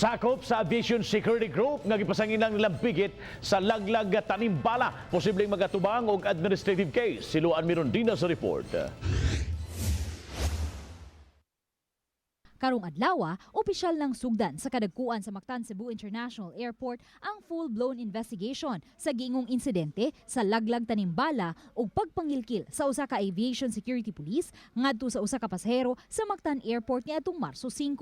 Sakop sa Aviation Security Group nga gipasangilang nilang pikit sa laglag tanimbala, posibleng magatubang og administrative case. Si Luan Mirondina sa report. Karong adlaw, opisyal ng sugdan sa kadagkuan sa Mactan Cebu International Airport ang full-blown investigation sa giingong insidente sa laglag tanimbala ug pagpangilkil sa usa ka Aviation Security Police ngadto sa usa ka pasahero sa Mactan Airport niadtong Marso 5.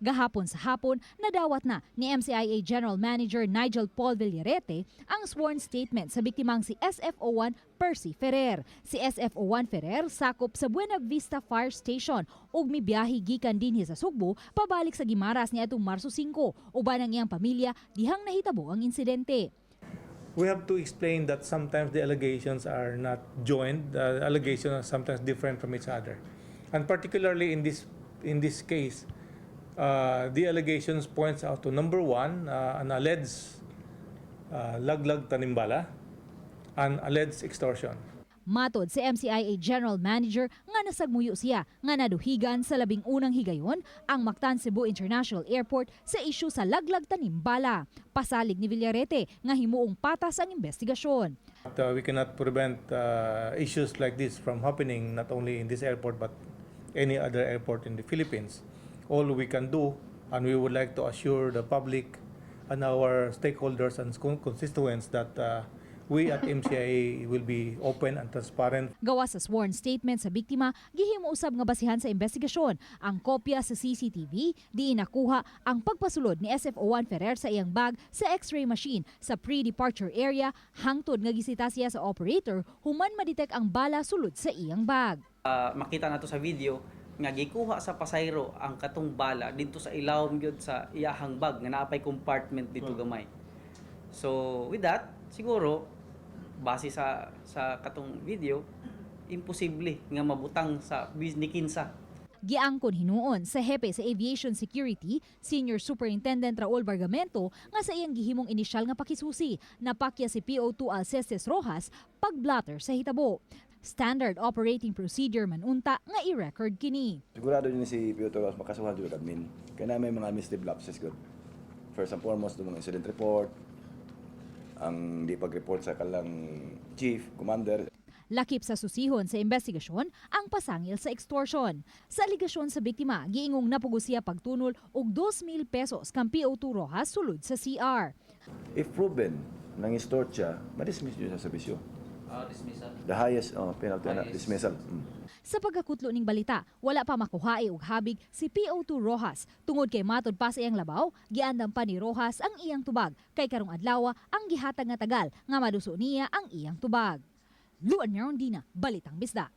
Gahapon sa hapon, nadawat na ni MCIA General Manager Nigel Paul Villarete ang sworn statement sa biktimang si SFO1 Percy Ferrer. Si SFO1 Ferrer sakop sa Buena Vista Fire Station ug mibiyahe gikan dinhi sa Sugbo pabalik sa Guimaras niadtong Marso 5 uban ang iyang pamilya dihang nahitabo ang insidente. We have to explain that sometimes the allegations are not joined. The allegations are sometimes different from each other. And particularly in this case, the allegations points out to number one, an alleged laglag tanimbala and alleged extortion. Matod si MCIA General Manager nga nasagmuyo siya nga naduhigan sa 11 higayon ang Mactan Cebu International Airport sa isyu sa laglag tanimbala. Pasalig ni Villarete nga himuong patas ang investigasyon. But we cannot prevent issues like this from happening, not only in this airport but any other airport in the Philippines. All we can do, and we would like to assure the public and our stakeholders and constituents that we at MCIA will be open and transparent. Gawas sa sworn statement sa biktima, gihimo usab nga basihan sa investigasyon ang kopya sa CCTV diin nakuha ang pagpasulod ni SFO1 Ferrer sa iyang bag sa X-ray machine sa pre-departure area hangtod nga gisita siya sa operator human madetect ang bala sulod sa iyang bag. Makita nato sa video nga gikuha sa pasahero ang katong bala didto sa ilawom gyud sa iyahang bag nga naa pay compartment dito gamay. So with that, siguro base sa katong video, imposible nga mabutang sa ni kinsa. Giangkon hinuon sa hepe sa Aviation Security, Senior Superintendent Raul Bargamento, nga sa iyang gihimong inisyal nga pakisusi, napakya si PO2 Alcestes Rojas pagblatter sa hitabo. Standard operating procedure man unta nga i-record kini. Sigurado din si Piotr Ross makasuhan jud admin. Kaya na may mga administrative lapses gud. First and foremost, yung mga incident report, ang di pag-report sa kalang chief, commander. Lakip sa susihon sa investigasyon ang pasangil sa extortion. Sa aligasyon sa biktima, giingong napugos siya pagtunol og 2,000 pesos kang PO2 Rojas sulod sa CR. If proven nang extort siya, ma-dismiss yun sa serbisyo. Ah, dismissal. The highest, oh, penalty na, Highest. Dismissal. Sa pagkakutlo ning balita, wala pa makuhae og habig si PO2 Rojas tungod kay matod pa sa iyang labaw, giandam pa ni Rojas ang iyang tubag kay karong adlaw ang gihatag nga tagal nga maduso niya ang iyang tubag. Luan Mirondina, Balitang Bisdak.